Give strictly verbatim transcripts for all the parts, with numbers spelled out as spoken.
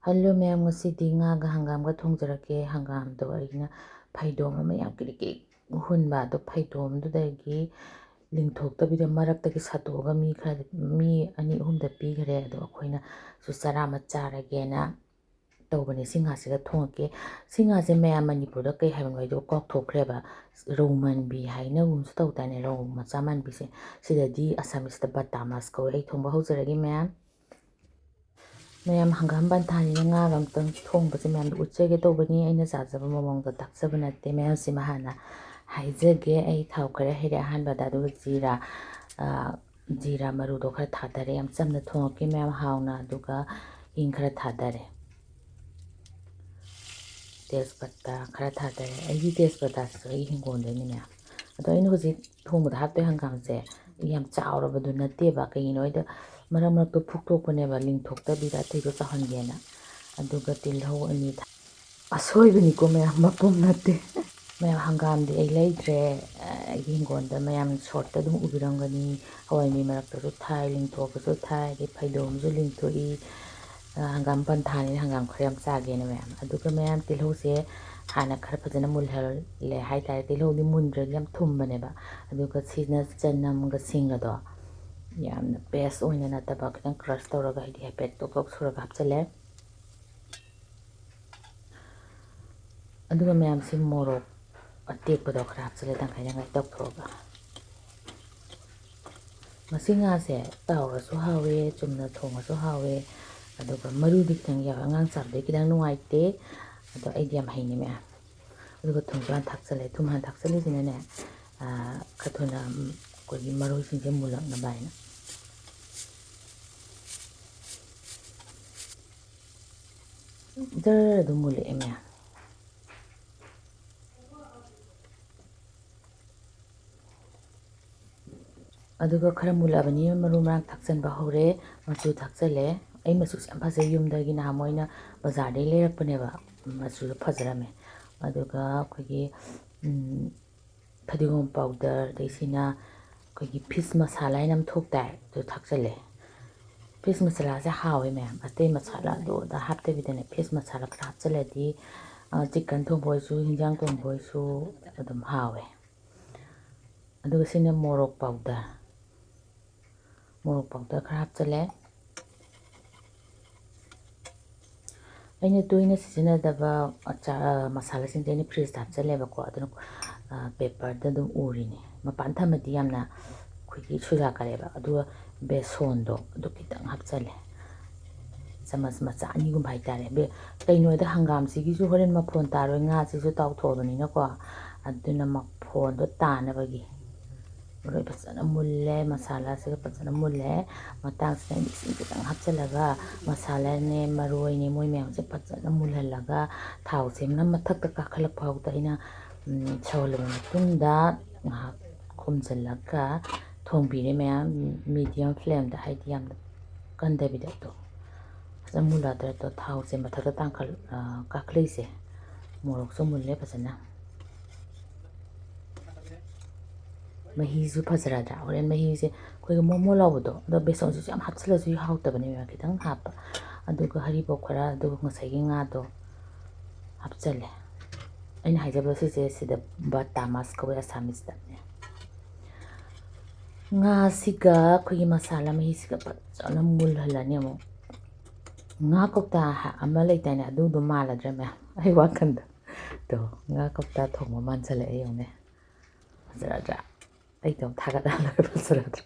Hello ꯃꯌꯥꯝ, ꯉꯁꯤꯗꯤ ꯉꯥꯒ ꯍꯪꯒꯥꯝꯒ ꯊꯣꯡꯖꯔꯛꯀꯦ꯫ ꯍꯪꯒꯥꯝꯗꯣ ꯑꯩꯅ ꯐꯩꯗꯣꯝ ꯑꯃ ꯌꯥꯝ ꯀ꯭ꯔꯤꯛ ꯀ꯭ꯔꯤꯛ ꯍꯨꯟꯕ, ꯑꯗꯣ ꯐꯩꯗꯣꯝꯗꯨꯗꯒꯤ ꯂꯤꯡꯊꯣꯛꯇꯕꯤꯗ ꯃꯔꯛꯇꯒꯤ ꯁꯠꯇꯣꯛꯑꯒ ꯃꯤ ꯈꯔ, ꯃꯤ ꯑꯅꯤ ꯑꯍꯨꯝꯗ ꯄꯤꯈꯔꯦ꯫ ꯑꯗꯣ ꯑꯩꯈꯣꯏꯅꯁꯨ ꯆꯔꯥ ꯑꯃ ꯆꯥꯔꯒꯦꯅ ꯇꯧꯕꯅꯦ꯫ ꯁꯤ ꯉꯥꯁꯤꯒ ꯊꯣꯡꯉꯛꯀꯦ꯫ ꯁꯤ ꯉꯥꯁꯦ ꯃꯌꯥꯝ ꯃꯅꯤꯄꯨꯔꯗ ꯀꯩ ꯍꯥꯏꯕꯅꯣ ꯑꯩꯗꯣ ꯀꯥꯎꯊꯣꯛꯈ꯭ꯔꯦꯕ꯫ ꯔꯧ ꯃꯥꯟꯕꯤ ꯍꯥꯏꯅꯒꯨꯝꯁꯨ ꯇꯧꯗꯥꯏꯅꯦ, ꯔꯧ ꯃꯆꯥ ꯃꯥꯟꯕꯤꯁꯦ꯫ ꯁꯤꯗꯗꯤ ꯑꯁꯥꯃꯤꯁꯇ ꯕꯇꯥ ꯃꯥꯁ ꯀꯧꯋꯦ꯫ ꯑꯩ ꯊꯣꯡꯕ ꯍꯧꯖꯔꯒꯦ ꯃꯌꯥꯝ꯫ ꯃꯌꯥꯝ, ꯍꯪꯒꯥꯝ ꯄꯟꯊꯥꯅꯤꯅ ꯉꯥꯒ ꯑꯝꯇꯪ ꯊꯣꯡꯕꯁꯦ ꯃꯌꯥꯝꯗ ꯎꯠꯆꯒꯦ ꯇꯧꯕꯅꯤ꯫ ꯑꯩꯅ ꯆꯥꯖꯕ ꯃꯑꯣꯡꯗ ꯇꯥꯛꯆꯕ ꯅꯠꯇꯦ꯫ ꯃꯌꯥꯝꯁꯤꯃ ꯍꯥꯟꯅ ꯍꯥꯏꯖꯒꯦ꯫ ꯑꯩ ꯊꯥꯎ ꯈꯔ ꯍꯩꯔꯦ ꯑꯍꯥꯟꯕꯗ, ꯑꯗꯨꯒ ꯖꯤꯔꯥ, ꯑ, ꯖꯤꯔꯥ ꯃꯔꯨꯗꯣ ꯈꯔ ꯊꯥꯗꯔꯦ꯫ ꯌꯥꯝ ꯆꯝꯅ ꯊꯣꯡꯉꯛꯀꯦ ꯃꯌꯥꯝ, ꯍꯥꯎꯅ꯫ ꯑꯗꯨꯒ ꯍꯤꯡ ꯈꯔ ꯊꯥꯗꯔꯦ꯫ ꯇꯦꯖꯄꯇꯥ ꯈꯔ ꯊꯥꯗꯔꯦ꯫ ꯑꯩꯒꯤ ꯇꯦꯖꯄꯇꯥꯁꯤꯁꯨ ꯑꯩꯒꯤ ꯍꯤꯡꯒꯣꯜꯗꯩꯅꯤꯅꯦ꯫ ꯑꯗꯣ ꯑꯩꯅ ꯍꯧꯖꯤꯛ ꯊꯣꯡꯕꯗ ꯍꯥꯞꯇꯣꯏ ꯍꯪꯒꯥꯝꯁꯦ ꯌꯥꯝ ꯆꯥꯎꯔꯕꯗꯨ ꯅꯠꯇꯦꯕ꯫ ꯀꯩꯒꯤꯅꯣ ꯍꯥꯏꯗ ꯃꯔꯛ ꯃꯔꯛꯇ ꯐꯨꯛꯇꯣꯛꯄꯅꯦꯕ, ꯂꯤꯡꯊꯣꯛꯇꯕꯤꯗ ꯑꯇꯩꯗꯣ ꯆꯥꯎꯍꯟꯒꯦꯅ꯫ ꯑꯗꯨꯒ ꯇꯤꯜꯍꯧ ꯑꯅꯤ ꯊꯥ-, ꯑꯁꯣꯏꯕꯅꯤꯀꯣ ꯃꯌꯥꯝ, ꯃꯄꯨꯝ ꯅꯠꯇꯦ꯫ ꯃꯌꯥꯝ, ꯍꯪꯒꯥꯝꯗꯤ ꯑꯩ ꯂꯩꯗ꯭ꯔꯦ꯫ ꯑꯩꯒꯤ ꯍꯤꯡꯒꯣꯜꯗ ꯃꯌꯥꯝ ꯁꯣꯔꯠꯇ ꯑꯗꯨꯝ ꯎꯕꯤꯔꯝꯒꯅꯤ꯫ ꯍꯋꯥꯏ ꯃꯨꯕꯤ ꯃꯔꯛꯇꯁꯨ ꯊꯥꯏ, ꯂꯤꯡꯊꯣꯛꯑꯒꯁꯨ ꯊꯥꯏ, ꯑꯗꯩ ꯐꯩꯗꯣꯝꯁꯨ ꯂꯤꯡꯊꯣꯛꯏ꯫ ꯑ, ꯍꯪꯒꯥꯝ ꯄꯟꯊꯥꯅꯤꯅ ꯍꯪꯒꯥꯝ ꯈꯔ ꯌꯥꯝ ꯆꯥꯒꯦꯅ ꯃꯌꯥꯝ꯫ ꯑꯗꯨꯒ ꯃꯌꯥꯝ, ꯇꯤꯜꯍꯧꯁꯦ ꯍꯥꯟꯅ ꯈꯔ ꯐꯖꯅ ꯃꯨꯜꯍꯜꯂꯦ ꯍꯥꯏꯇꯥꯔꯦ꯫ ꯇꯤꯜꯍꯧꯗꯤ ꯃꯨꯟꯗ꯭ꯔꯗꯤ ꯌꯥꯝ ꯊꯨꯝꯕꯅꯦꯕ꯫ ꯑꯗꯨꯒ ꯁꯤꯅ ꯆꯅꯝꯒ ꯁꯤꯡꯒꯗꯣ ꯌꯥꯝꯅ paste ꯑꯣꯏꯅ ꯅꯠꯇꯕ, ꯈꯤꯇꯪ crush ꯇꯧꯔꯒ, ꯍꯥꯏꯗꯤ ꯍꯥꯏꯐꯦꯠ ꯇꯣꯛ ꯇꯣꯛ ꯁꯨꯔꯒ ꯍꯥꯞꯆꯤꯜꯂꯦ꯫ ꯑꯗꯨꯒ ꯃꯌꯥꯝꯁꯤ ꯃꯣꯔꯣꯛ ꯑꯇꯦꯛꯄꯗꯣ ꯈꯔ ꯍꯥꯞꯆꯤꯜꯂꯦ, ꯇꯪꯈꯥꯏ ꯇꯪꯈꯥꯏ ꯇꯧꯊꯣꯛꯑꯒ꯫ ꯃꯁꯤ ꯉꯥꯁꯦ ꯇꯥꯎꯔꯁꯨ ꯍꯥꯎꯋꯦ, ꯆꯨꯝꯅ ꯊꯣꯡꯉꯁꯨ ꯍꯥꯎꯋꯦ꯫ ꯑꯗꯨꯒ ꯃꯔꯨꯗꯤ ꯈꯤꯇꯪ ꯌꯥꯎꯋꯦ, ꯑꯉꯥꯡ ꯆꯥꯕꯗꯤ ꯈꯤꯇꯪ ꯅꯨꯡꯉꯥꯏꯇꯦ꯫ ꯑꯗꯣ ꯑꯩꯗꯤ ꯌꯥꯝ ꯍꯩꯅꯤꯡꯉꯦ꯫ ꯑꯗꯨꯒ ꯊꯨꯝꯁꯨ ꯍꯥꯟꯅ ꯊꯥꯛꯆꯜꯂꯦ꯫ ꯊꯨꯝ ꯍꯥꯟꯅ ꯊꯥꯛꯆꯜꯂꯤꯁꯤꯅꯅꯦ, ꯑꯥ, ꯈꯔ ꯊꯨꯅ, ꯎꯝ, ꯑꯩꯈꯣꯏꯒꯤ ꯃꯔꯣꯏꯁꯤꯡꯁꯦ ꯃꯨꯜꯂꯛꯅꯕ ꯍꯥꯏꯅ꯫ ꯖꯔ ꯑꯗꯨꯝ ꯃꯨꯜꯂꯛꯑꯦ ꯃꯌꯥꯝ꯫ ꯑꯗꯨꯒ ꯈꯔ ꯃꯨꯜꯂꯛꯑꯕꯅꯤꯅ ꯃꯔꯨ ꯃꯔꯥꯡ ꯊꯥꯛꯆꯟꯕ ꯍꯧꯔꯦ꯫ ꯃꯆꯨ ꯊꯥꯛꯆꯜꯂꯦ꯫ ꯑꯩ ꯃꯆꯨꯁꯦ ꯌꯥꯝ ꯐꯖꯩ, ꯌꯨꯝꯗꯒꯤ ꯅꯍꯥꯟ ꯃꯣꯏꯅ ꯕꯖꯥꯔꯗꯒꯤ ꯂꯩꯔꯛꯄꯅꯦꯕ꯫ ꯃꯆꯨꯁꯨ ꯐꯖꯔꯝꯃꯦ꯫ ꯑꯗꯨꯒ ꯑꯩꯈꯣꯏꯒꯤ, ꯎꯝ, ꯐꯗꯤꯒꯣꯝ powder, ꯑꯗꯩ ꯁꯤꯅ ꯑꯩꯈꯣꯏꯒꯤ fish masala ꯍꯥꯏꯅ ꯑꯃ ꯊꯣꯛꯇꯥꯏ, ꯑꯗꯨ ꯊꯥꯛꯆꯜꯂꯦ꯫ ꯐꯤꯁ ꯃꯁꯥꯂꯥꯁꯦ ꯍꯥꯎꯋꯦ ꯃꯌꯥꯝ, ꯑꯇꯩ ꯃꯁꯥꯂꯥ ꯑꯗꯨ ꯑꯗꯥ ꯍꯥꯞꯇꯕꯤꯗꯅꯦ, ꯐꯤꯁ ꯃꯁꯥꯂꯥ ꯈꯔ ꯍꯥꯞꯆꯤꯜꯂꯗꯤ ꯆꯤꯛꯀꯟ ꯊꯣꯡꯕ ꯑꯣꯏꯔꯁꯨ, ꯍꯤꯟꯖꯥꯡ ꯊꯣꯡꯕ ꯑꯣꯏꯔꯁꯨ ꯑꯗꯨꯝ ꯍꯥꯎꯋꯦ꯫ ꯑꯗꯨꯒ ꯁꯤꯅ ꯃꯣꯔꯣꯛ ꯄꯥꯎꯗꯔ, ꯃꯣꯔꯣꯛ ꯄꯥꯎꯗꯔ ꯈꯔ ꯍꯥꯞꯆꯤꯜꯂꯦ꯫ ꯑꯩꯅ ꯇꯣꯏꯅ ꯁꯤꯖꯤꯟꯅꯗꯕ ꯑꯆꯥ-, ꯃꯁꯥꯂꯥꯁꯤꯡꯁꯦ ꯑꯩꯅ ꯐ꯭ꯔꯤꯖꯇ ꯍꯥꯞꯆꯜꯂꯦꯕꯀꯣ꯫ ꯑꯗꯨꯅ ꯄꯦꯄꯔꯗ ꯑꯗꯨꯝ ꯎꯔꯤꯅꯦ꯫ ꯃꯄꯥꯟ ꯊꯝꯃꯗꯤ ꯌꯥꯝꯅ ꯑꯩꯈꯣꯏꯒꯤ ꯁꯨꯖꯥ ꯀꯥꯔꯦꯕ꯫ ꯑꯗꯨꯒ ꯕꯦꯁꯣꯟꯗꯣ ꯑꯗꯨ ꯈꯤꯇꯪ ꯍꯥꯞꯆꯜꯂꯦ, ꯆꯃꯁ ꯃꯆꯥ ꯑꯅꯤꯒꯨꯝꯕ ꯍꯥꯏꯇꯥꯔꯦ꯫ ꯕꯦ-, ꯀꯩꯅꯣꯗ ꯍꯪꯒꯥꯝꯁꯤꯒꯤꯁꯨ ꯍꯣꯔꯦꯟ ꯃꯐꯣꯟ ꯇꯥꯔꯣꯏ, ꯉꯥꯁꯤꯁꯨ ꯇꯥꯎꯊꯣꯛꯑꯕꯅꯤꯅꯀꯣ꯫ ꯑꯗꯨꯅ ꯃꯐꯣꯟꯗꯣ ꯇꯥꯅꯕꯒꯤ ꯃꯔꯣꯏ ꯐꯖꯅ ꯃꯨꯜꯂꯦ, ꯃꯁꯥꯂꯥꯁꯤꯒ ꯐꯖꯅ ꯃꯨꯜꯂꯦ꯫ ꯃꯇꯥꯡꯁꯤꯗ ꯑꯩꯅ ꯏꯁꯤꯡ ꯈꯤꯇꯪ ꯍꯥꯞꯆꯤꯜꯂꯒ ꯃꯁꯥꯂꯥꯅꯦ, ꯃꯔꯣꯏꯅꯦ, ꯃꯣꯏ ꯃꯌꯥꯝꯁꯦ ꯐꯖꯅ ꯃꯨꯜꯍꯜꯂꯒ ꯊꯥꯎꯁꯤꯅ ꯃꯊꯛꯇ ꯀꯥꯈꯠꯂꯛꯄ ꯐꯥꯎꯗ ꯑꯩꯅ, ꯎꯝ, ꯁꯧꯍꯜꯂꯕ ꯃꯇꯨꯡꯗ ꯉꯥꯏꯍꯥꯛ ꯈꯨꯝꯖꯤꯜꯂꯒ ꯊꯣꯡꯕꯤꯔꯦ ꯃꯌꯥꯝ, ꯃꯤꯗꯤꯌꯝ ꯐ꯭ꯂꯦꯝꯗ, ꯍꯥꯏꯗꯤ ꯌꯥꯝꯅ ꯀꯟꯗꯕꯤꯗ꯫ ꯑꯗꯣ ꯐꯖꯅ ꯃꯨꯜꯂꯗ꯭ꯔꯦ꯫ ꯑꯗꯣ ꯊꯥꯎꯁꯦ ꯃꯊꯛꯇ ꯇꯥꯡꯈꯠ-, ꯑ, ꯀꯥꯈꯠꯂꯛꯏꯁꯦ, ꯃꯣꯔꯣꯛꯁꯨ ꯃꯨꯜꯂꯦ ꯐꯖꯅ꯫ ꯃꯍꯤꯁꯨ ꯐꯖꯔꯗ꯭ꯔꯥ? ꯍꯣꯔꯦꯟ ꯃꯍꯤꯁꯦ ꯑꯩꯈꯣꯏꯒꯤ ꯃꯣꯃꯣ ꯂꯥꯎꯕꯗꯣ, ꯑꯗꯣ ꯕꯦꯁꯣꯟꯁꯤꯁꯨ ꯌꯥꯝ ꯍꯥꯞꯆꯤꯜꯂꯁꯨ ꯍꯥꯎꯇꯕꯅꯦꯕ, ꯈꯤꯇꯪ ꯍꯥꯞꯄ꯫ ꯑꯗꯨꯒ ꯍꯔꯤꯕꯣꯞ ꯈꯔ, ꯑꯗꯨꯒ ꯉꯁꯥꯏꯒꯤ ꯉꯥꯗꯣ ꯍꯥꯞꯆꯜꯂꯦ꯫ ꯑꯩꯅ ꯍꯥꯏꯖꯕ ꯁꯤꯁꯦ, ꯁꯤꯗ ꯕꯇꯥꯃꯁ ꯀꯧꯋꯦ ꯑꯁꯥꯃꯤꯁꯇꯅꯦ꯫ ꯉꯥꯁꯤꯒ ꯑꯩꯈꯣꯏꯒꯤ ꯃꯁꯥꯂꯥ ꯃꯍꯤꯁꯤꯒ ꯐꯖꯅ ꯃꯨꯜꯍꯜꯂꯅꯤ ꯑꯃꯨꯛ꯫ ꯉꯥ ꯀꯧꯇꯥ ꯍꯥ-, ꯑꯃ ꯂꯩꯗꯥꯏꯅꯦ, ꯑꯗꯨꯗꯣ ꯃꯥꯜꯂꯗ꯭ꯔꯥ ꯃꯌꯥꯝ? ꯑꯩ ꯋꯥꯈꯟꯗ꯫ ꯑꯗꯣ ꯉꯥ ꯀꯧꯇꯥ ꯊꯣꯡꯕ ꯃꯥꯟꯁꯜꯂꯛꯑꯦ, ꯌꯦꯡꯉꯨꯅꯦ꯫ ꯐꯖꯔꯗ꯭ꯔꯥ? ꯑꯩꯗꯣ ꯊꯥꯒꯠꯍꯜꯂꯒ ꯐꯖꯔꯗ꯭ꯔꯥ?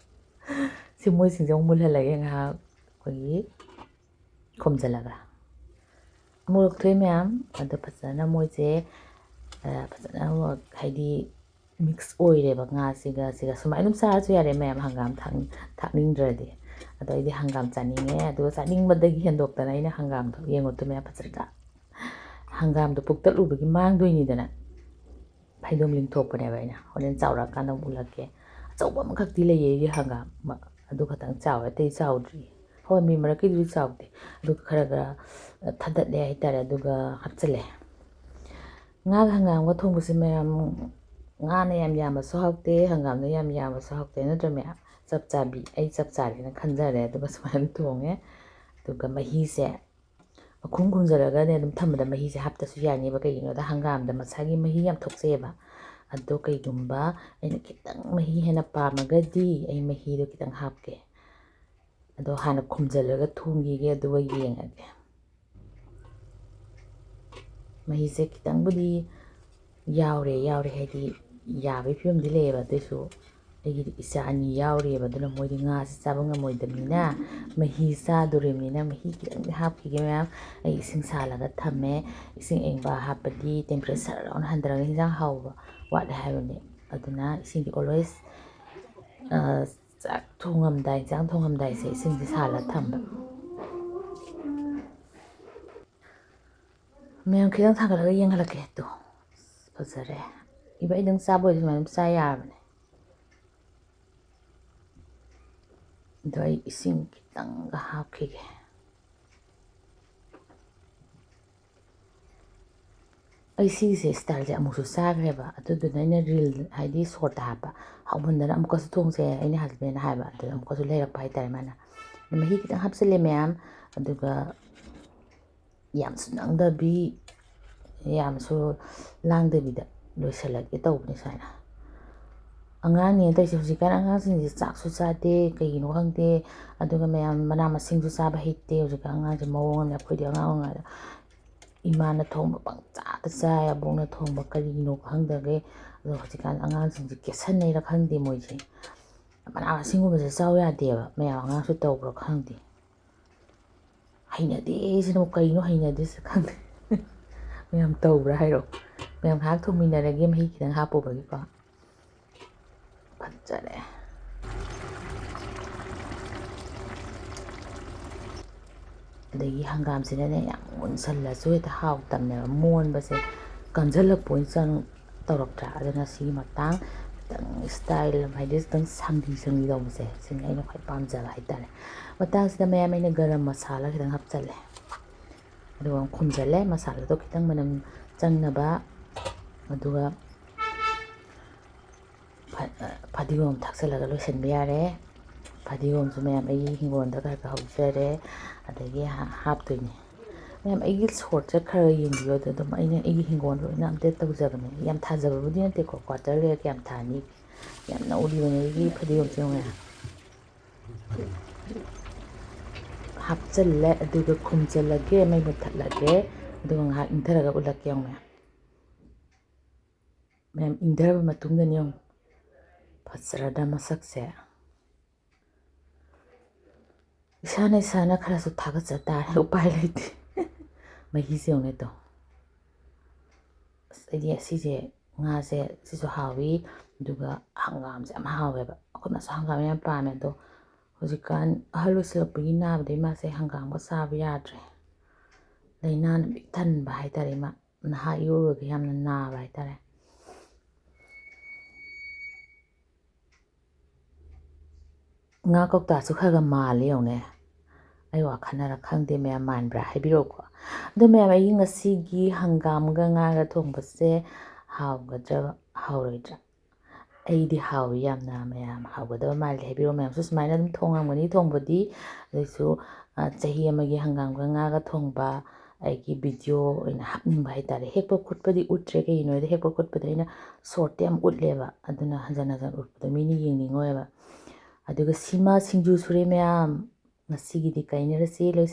ꯁꯤ ꯃꯣꯏꯁꯤꯡꯁꯦ ꯑꯃꯨꯛ ꯃꯨꯜꯍꯜꯂꯒꯦ ꯉꯥꯏꯍꯥꯛ, ꯑꯩꯈꯣꯏꯒꯤ ꯈꯣꯝꯖꯤꯜꯂꯒ꯫ ꯃꯣꯔꯣꯛ ꯊꯣꯛꯑꯦ ꯃꯌꯥꯝ, ꯑꯗꯣ ꯐꯖꯅ ꯃꯣꯏꯁꯦ, ꯑ, ꯐꯖꯅ ꯑꯃꯨꯛ ꯍꯥꯏꯗꯤ ꯃꯤꯛꯁ ꯑꯣꯏꯔꯦꯕ ꯉꯥꯁꯤꯒ ꯁꯤꯒ꯫ ꯁꯨꯃꯥꯏꯅ ꯑꯗꯨꯝ ꯆꯥꯔꯁꯨ ꯌꯥꯔꯦ ꯃꯌꯥꯝ, ꯍꯪꯒꯥꯝ ꯊꯥꯛ-, ꯊꯥꯛꯅꯤꯡꯗ꯭ꯔꯗꯤ꯫ ꯑꯗꯣ ꯑꯩꯗꯤ ꯍꯪꯒꯥꯝ ꯆꯥꯅꯤꯡꯉꯦ, ꯑꯗꯨꯒ ꯆꯥꯅꯤꯡꯕꯗꯒꯤ ꯍꯦꯟꯗꯣꯛꯇꯅ ꯑꯩꯅ ꯍꯪꯒꯥꯝꯗꯣ, ꯌꯦꯡꯉꯨ ꯇꯨ ꯃꯌꯥꯝ, ꯐꯖꯗ꯭ꯔꯥ? ꯍꯪꯒꯥꯝꯗꯣ ꯄꯨꯛꯇꯠꯂꯨꯕꯒꯤ ꯃꯥꯡꯗꯣꯏꯅꯤꯗꯅ꯫ ꯐꯩꯗꯣꯝ ꯂꯤꯡꯊꯣꯛꯄꯅꯦꯕ ꯑꯩꯅ꯫ ꯍꯣꯔꯦꯟ ꯆꯥꯎꯔꯛꯑꯀꯥꯟꯗ ꯑꯃꯨꯛ ꯎꯠꯂꯛꯀꯦ꯫ ꯑꯆꯧꯕ ꯑꯃꯈꯛꯇꯤ ꯂꯩꯌꯦ ꯑꯩꯒꯤ ꯍꯪꯒꯥꯝ꯫ ꯑꯗꯨ ꯈꯛꯇꯪ ꯆꯥꯎꯋꯦ, ꯑꯇꯩ ꯆꯥꯎꯗ꯭ꯔꯤ꯫ ꯍꯣꯏ, ꯃꯤ ꯃꯔꯛꯀꯤꯗꯨꯗꯤ ꯆꯥꯎꯗꯦ꯫ ꯑꯗꯨꯒ ꯈꯔ ꯈꯔ ꯊꯥꯗꯠꯂꯦ ꯍꯥꯏꯇꯥꯔꯦ, ꯑꯗꯨꯒ ꯍꯥꯞꯆꯤꯜꯂꯦ꯫ ꯉꯥꯒ ꯍꯪꯒꯥꯝꯒ ꯊꯣꯡꯕꯁꯦ ꯃꯌꯥꯝ, ꯉꯥꯅ ꯌꯥꯝ ꯌꯥꯝꯕꯁꯨ ꯍꯥꯎꯇꯦ, ꯍꯪꯒꯥꯝꯅ ꯌꯥꯝ ꯌꯥꯝꯕꯁꯨ ꯍꯥꯎꯇꯦ, ꯅꯠꯇ꯭ꯔ ꯃꯌꯥꯝ? ꯆꯞ ꯆꯥꯕꯤ, ꯑꯩ ꯆꯞ ꯆꯥꯔꯦꯅ ꯈꯟꯖꯔꯦ꯫ ꯑꯗꯨꯒ ꯁꯨꯃꯥꯏꯅ ꯊꯣꯡꯉꯦ꯫ ꯑꯗꯨꯒ ꯃꯍꯤꯁꯦ ꯃꯈꯨꯝ ꯈꯨꯝꯖꯤꯜꯂꯒꯅꯦ ꯑꯗꯨꯝ ꯊꯝꯕꯗ ꯃꯍꯤꯁꯦ ꯍꯥꯞꯇꯁꯨ ꯌꯥꯅꯦꯕ꯫ ꯀꯩꯒꯤꯅꯣꯗ ꯍꯪꯒꯥꯝꯗ ꯃꯁꯥꯒꯤ ꯃꯍꯤ ꯌꯥꯝ ꯊꯣꯛꯆꯩꯑꯕ꯫ ꯑꯗꯣ ꯀꯩꯒꯨꯝꯕ ꯑꯩꯅ ꯈꯤꯇꯪ ꯃꯍꯤ ꯍꯦꯟꯅ ꯄꯥꯝꯃꯒꯗꯤ ꯑꯩ ꯃꯍꯤꯗꯣ ꯈꯤꯇꯪ ꯍꯥꯞꯀꯦ꯫ ꯑꯗꯣ ꯍꯥꯟꯅ ꯈꯨꯝꯖꯤꯜꯂꯒ ꯊꯣꯡꯈꯤꯒꯦ, ꯑꯗꯨꯒ ꯌꯦꯡꯉꯒꯦ꯫ ꯃꯍꯤꯁꯦ ꯈꯤꯇꯪꯕꯨꯗꯤ ꯌꯥꯎꯔꯦ, ꯌꯥꯎꯔꯦ ꯍꯥꯏꯗꯤ ꯌꯥꯕꯒꯤ ꯐꯤꯕꯝꯗꯤ ꯂꯩꯌꯦꯕ꯫ ꯑꯗꯨꯏꯁꯨ ꯑꯩꯒꯤꯗꯤ ꯏꯆꯥ ꯑꯅꯤ ꯌꯥꯎꯔꯤꯑꯕ, ꯑꯗꯨꯅ ꯃꯣꯏꯗꯤ ꯉꯥꯁꯦ ꯆꯥꯕ ꯉꯝꯃꯣꯏꯗꯕꯅꯤꯅ ꯃꯍꯤ ꯆꯥꯗꯣꯔꯤꯕꯅꯤꯅ ꯃꯍꯤ ꯈꯤꯇꯪꯗꯤ ꯍꯥꯞꯈꯤꯒꯦ ꯃꯌꯥꯝ꯫ ꯑꯩ ꯏꯁꯤꯡ ꯁꯥꯍꯜꯂꯒ ꯊꯝꯃꯦ꯫ ꯏꯁꯤꯡ ꯑꯏꯪꯕ ꯍꯥꯞꯄꯗꯤ temperature ꯁꯔ ꯂꯥꯎꯅ ꯍꯟꯊꯔꯒ ꯍꯤꯟꯖꯥꯡ ꯍꯥꯎꯕ ꯋꯥꯠꯂꯦ ꯍꯥꯏꯕꯅꯤ꯫ ꯑꯗꯨꯅ ꯏꯁꯤꯡꯗꯤ always, ꯑ, ꯆꯥꯛ ꯊꯣꯡꯉꯝꯗꯥꯏ, ꯏꯟꯁꯥꯡ ꯊꯣꯡꯉꯝꯗꯥꯏꯁꯦ ꯏꯁꯤꯡꯁꯦ ꯁꯥꯍꯜꯂꯒ ꯊꯝꯕ꯫ ꯃꯌꯥꯝ ꯈꯤꯇꯪ ꯊꯥꯡꯒꯠꯂꯒ ꯌꯦꯡꯍꯜꯂꯛꯀꯦ꯫ ꯇꯣ, ꯐꯖꯔꯦ꯫ ꯏꯕ ꯑꯩꯗꯪ ꯆꯥꯕ ꯑꯣꯏꯔꯗꯤ ꯁꯨꯃꯥꯏꯅ ꯑꯗꯨꯝ ꯆꯥ ꯌꯥꯔꯕꯅꯦ꯫ ꯑꯗꯣ ꯑꯩ ꯏꯁꯤꯡ ꯈꯤꯇꯪꯒ ꯍꯥꯞꯈꯤꯒꯦ꯫ ꯑꯩ ꯁꯤꯒꯤꯁꯦ styleꯁꯦ ꯑꯃꯨꯛꯁꯨ ꯆꯥꯈ꯭ꯔꯦꯕ꯫ ꯑꯗꯨꯗꯨꯅ ꯑꯩꯅ reel, ꯍꯥꯏꯗꯤ shortꯇ ꯍꯥꯞꯄ꯫ ꯍꯥꯎꯃꯟꯗꯅ ꯑꯃꯨꯛꯀꯁꯨ ꯊꯣꯡꯁꯦ ꯑꯩꯅ husbandꯅ ꯍꯥꯏꯕ꯫ ꯑꯗꯨꯗ ꯑꯃꯨꯛꯀꯁꯨ ꯂꯩꯔꯛꯄ ꯍꯥꯏꯇꯥꯔꯦ ꯃꯥꯅ꯫ ꯃꯍꯤ ꯈꯤꯇꯪ ꯍꯥꯞꯆꯤꯜꯂꯦ ꯃꯌꯥꯝ꯫ ꯑꯗꯨꯒ ꯌꯥꯝꯁꯨ ꯅꯪꯗꯕꯤ, ꯌꯥꯝꯁꯨ ꯂꯥꯡꯗꯕꯤꯗ ꯂꯣꯏꯁꯤꯜꯂꯒꯦ ꯇꯧꯕꯅꯤ ꯁꯨꯃꯥꯏꯅ꯫ ꯑꯉꯥꯡꯅꯦꯅ ꯇꯧꯔꯤꯁꯦ꯫ ꯍꯧꯖꯤꯛꯀꯥꯟ ꯑꯉꯥꯡꯁꯤꯡꯁꯦ ꯆꯥꯛꯁꯨ ꯆꯥꯗꯦ, ꯀꯩꯒꯤꯅꯣ ꯈꯪꯗꯦ꯫ ꯑꯗꯨꯒ ꯃꯌꯥꯝ ꯃꯅꯥ ꯃꯁꯤꯡꯁꯨ ꯆꯥꯕ ꯍꯩꯇꯦ ꯍꯧꯖꯤꯛꯀꯥꯟ ꯑꯉꯥꯡꯁꯦ꯫ ꯃꯑꯣꯡ ꯑꯃꯅꯦ꯫ ꯑꯩꯈꯣꯏꯗꯤ ꯑꯉꯥꯡ ꯑꯣꯏꯔꯤꯉꯩꯗ ꯏꯃꯥꯅ ꯊꯣꯡꯕ ꯄꯪꯆꯥꯗ ꯆꯥꯏ, ꯑꯕꯣꯛꯅ ꯊꯣꯡꯕ ꯀꯔꯤꯅꯣ ꯈꯪꯗꯒꯩ꯫ ꯑꯗꯣ ꯍꯧꯖꯤꯛꯀꯥꯟ ꯑꯉꯥꯡꯁꯤꯡꯁꯦ ꯀꯦꯠꯁꯟꯅꯩꯔ ꯈꯪꯗꯦ ꯃꯣꯏꯁꯦ꯫ ꯃꯅꯥ ꯃꯁꯤꯡꯒꯨꯝꯕꯁꯦ ꯆꯥꯎ ꯌꯥꯗꯦꯕ꯫ ꯃꯌꯥꯝ ꯑꯉꯥꯡꯁꯨ ꯇꯧꯕ꯭ꯔꯥ ꯈꯪꯗꯦ꯫ ꯍꯩꯅꯗꯦ ꯁꯤꯅꯕꯨ ꯀꯩꯅꯣ ꯍꯩꯅꯗ꯭ꯔꯤꯁꯦ ꯈꯪꯗꯦ꯫ ꯃꯌꯥꯝ ꯇꯧꯕ꯭ꯔꯥ ꯍꯥꯏꯔꯣ? ꯃꯌꯥꯝ ꯉꯥꯏꯍꯥꯛ ꯊꯣꯡꯃꯤꯟꯅꯔꯒꯦ ꯃꯍꯤ ꯈꯤꯇꯪ ꯍꯥꯞꯄꯨꯕꯒꯤꯀꯣ꯫ ꯐꯖꯔꯦ꯫ ꯑꯗꯒꯤ ꯍꯪꯒꯥꯝꯁꯤꯅꯅꯦ ꯌꯥꯝ ꯃꯨꯟꯁꯜꯂꯁꯨ ꯍꯦꯛꯇ ꯍꯥꯎꯇꯕꯅꯦꯕ꯫ ꯃꯣꯟꯕꯁꯦ ꯀꯟꯁꯤꯜꯂꯛꯄ ꯑꯣꯏꯅ ꯆꯪ ꯇꯧꯔꯛꯇ꯭ꯔꯥ? ꯑꯗꯨꯅ ꯁꯤꯒꯤ ꯃꯇꯥꯡ ꯈꯤꯇꯪ style ꯍꯥꯏꯗꯤ ꯈꯤꯇꯪ ꯁꯪꯂꯤ ꯁꯪꯂꯤ ꯇꯧꯕꯁꯦ ꯁꯤꯅꯤ ꯑꯩꯅ ꯈ꯭ꯋꯥꯏ ꯄꯥꯝꯖꯕ ꯍꯥꯏꯇꯥꯔꯦ꯫ ꯃꯇꯥꯡꯁꯤꯗ ꯃꯌꯥꯝ ꯑꯩꯅ ꯒꯔꯝ ꯃꯁꯥꯂꯥ ꯈꯤꯇꯪ ꯍꯥꯞꯆꯜꯂꯦ꯫ ꯑꯗꯨꯒ ꯑꯃꯨꯛ ꯈꯨꯝꯖꯜꯂꯦ, ꯃꯁꯥꯂꯥꯗꯣ ꯈꯤꯇꯪ ꯃꯅꯝ ꯆꯪꯅꯕ꯫ ꯑꯗꯨꯒ ꯐ-, ꯑ, ꯐꯗꯤꯒꯣꯝ ꯊꯥꯛꯆꯜꯂꯒ ꯂꯣꯏꯁꯤꯟꯕ ꯌꯥꯔꯦ꯫ ꯐꯗꯤꯒꯣꯝꯁꯨ ꯃꯌꯥꯝ ꯑꯩꯒꯤ ꯍꯤꯡꯒꯣꯜꯗ ꯈꯔ ꯈꯔ ꯍꯧꯖꯔꯦ, ꯑꯗꯒꯤ ꯍꯥ-, ꯍꯥꯞꯇꯣꯏꯅꯦ꯫ ꯃꯌꯥꯝ ꯑꯩꯒꯤ shortꯁꯦ ꯈꯔ ꯌꯦꯡꯕꯤꯌꯣ, ꯑꯗꯣ ꯑꯗꯨꯝ ꯑꯩꯅ ꯑꯩꯒꯤ ꯍꯤꯡꯒꯣꯜ ꯂꯣꯏꯅ update ꯇꯧꯖꯕꯅꯦ꯫ ꯌꯥꯝ ꯊꯥꯖꯕꯕꯨꯗꯤ ꯅꯠꯇꯦꯀꯣ, quarter ꯂꯩꯔ ꯀꯌꯥꯝ ꯊꯥꯅꯤ? ꯌꯥꯝ ꯅꯧꯔꯤꯕꯅꯦ ꯑꯩꯒꯤ ꯐꯗꯤꯒꯣꯝꯁꯦ, ꯌꯦꯡꯉꯨꯅꯦ꯫ ꯍꯥꯞꯆꯜꯂꯦ, ꯑꯗꯨꯒ ꯈꯨꯝꯖꯜꯂꯒꯦ, ꯃꯩ ꯃꯨꯠꯊꯠꯂꯒꯦ, ꯑꯗꯨꯒ ꯉꯥꯏꯍꯥꯛ ꯏꯪꯊꯔꯒ ꯎꯠꯂꯛꯀꯦ꯫ ꯌꯦꯡꯉꯨ ꯃꯌꯥꯝ, ꯃꯌꯥꯝ ꯏꯪꯊꯔꯕ ꯃꯇꯨꯡꯗꯅꯦ, ꯌꯦꯡꯉꯨ, ꯐꯖꯔꯗ꯭ꯔꯥ ꯃꯁꯛꯁꯦ? ꯏꯁꯥꯅ ꯏꯁꯥꯅ ꯈꯔꯁꯨ ꯊꯥꯒꯠꯆ ꯇꯥꯔꯦ, ꯎꯄꯥꯏ ꯂꯩꯇꯦ꯫ ꯃꯍꯤꯁꯦ ꯌꯦꯡꯉꯨꯅꯦ ꯇꯣ꯫ ꯑꯁ, ꯑꯩꯗꯤ ꯑꯁꯤꯁꯦ, ꯉꯥꯁꯦ ꯁꯤꯁꯨ ꯍꯥꯎꯏ, ꯑꯗꯨꯒ ꯍꯪꯒꯥꯝꯁꯦ ꯌꯥꯝ ꯍꯥꯎꯋꯦꯕ꯫ ꯑꯩꯈꯣꯏ ꯃꯥꯁꯨ ꯍꯪꯒꯥꯝ ꯌꯥꯝ ꯄꯥꯝꯃꯦ꯫ ꯑꯗꯣ ꯍꯧꯖꯤꯛꯀꯥꯟ ꯑꯍꯜ ꯑꯣꯏꯁꯤꯜꯂꯛꯄꯒꯤ ꯅꯥꯕꯗꯒꯤ ꯃꯥꯁꯦ ꯍꯪꯒꯥꯝꯒ ꯆꯥꯕ ꯌꯥꯗ꯭ꯔꯦ꯫ ꯂꯥꯏꯅꯥꯅ ꯄꯤꯛ ꯊꯟꯕ ꯍꯥꯏꯇꯥꯔꯦ ꯏꯃꯥ꯫ ꯅꯍꯥ ꯏꯑꯣꯏ ꯑꯣꯏꯔꯒ ꯌꯥꯝꯅ ꯅꯥꯕ ꯍꯥꯏꯇꯥꯔꯦ꯫ ꯉꯥ ꯀꯧꯇꯥꯁꯨ ꯈꯔ ꯈꯔ ꯃꯥꯜꯂꯦ ꯌꯦꯡꯉꯨꯅꯦ꯫ ꯑꯩ ꯋꯥꯈꯜꯅꯔ ꯈꯪꯗꯦ ꯃꯌꯥꯝ, ꯃꯥꯟꯕ꯭ꯔꯥ ꯍꯥꯏꯕꯤꯔꯛꯎꯀꯣ꯫ ꯑꯗꯣ ꯃꯌꯥꯝ, ꯑꯩꯒꯤ ꯉꯁꯤꯒꯤ ꯍꯪꯒꯥꯝꯒ ꯉꯥꯒ ꯊꯣꯡꯕꯁꯦ ꯍꯥꯎꯒꯗ꯭ꯔꯥ ꯍꯥꯎꯔꯣꯏꯗ꯭ꯔꯥ? ꯑꯩꯗꯤ ꯍꯥꯎꯏ ꯌꯥꯝꯅ꯫ ꯃꯌꯥꯝ ꯍꯥꯎꯒꯗꯕ ꯃꯥꯜꯂꯤ ꯍꯥꯏꯕꯤꯔꯣ꯫ ꯃꯌꯥꯝꯁꯨ ꯁꯨꯃꯥꯏꯅ ꯑꯗꯨꯝ ꯊꯣꯡꯉꯝꯒꯅꯤ ꯊꯣꯡꯕꯗꯤ꯫ ꯑꯗꯨꯏꯁꯨ, ꯑ, ꯆꯍꯤ ꯑꯃꯒꯤ ꯍꯪꯒꯥꯝꯒ ꯉꯥꯒ ꯊꯣꯡꯕ ꯑꯩꯒꯤ video ꯑꯣꯏꯅ ꯍꯥꯞꯅꯤꯡꯕ ꯍꯥꯏꯇꯥꯔꯦ꯫ ꯍꯦꯛꯄ ꯈꯣꯠꯄꯗꯤ ꯎꯠꯇ꯭ꯔꯦ, ꯀꯩꯒꯤꯅꯣ ꯍꯥꯏꯗꯤ ꯍꯦꯛꯄ ꯈꯣꯠꯄꯗ ꯑꯩꯅ shortꯇ ꯌꯥꯝ ꯎꯠꯂꯦꯕ, ꯑꯗꯨꯅ ꯍꯟꯖꯟ ꯍꯟꯖꯟ ꯎꯠꯄꯗꯣ ꯃꯤꯅ ꯌꯦꯡꯅꯤꯡꯉꯣꯏꯕ꯫ ꯑꯗꯨꯒ ꯁꯤꯃ ꯁꯤꯡꯖꯨ ꯁꯨꯔꯦ ꯃꯌꯥꯝ, ꯉꯁꯤꯒꯤꯗꯤ ꯀꯥꯏꯅꯔꯁꯤ, ꯂꯣꯏꯁꯤꯜ-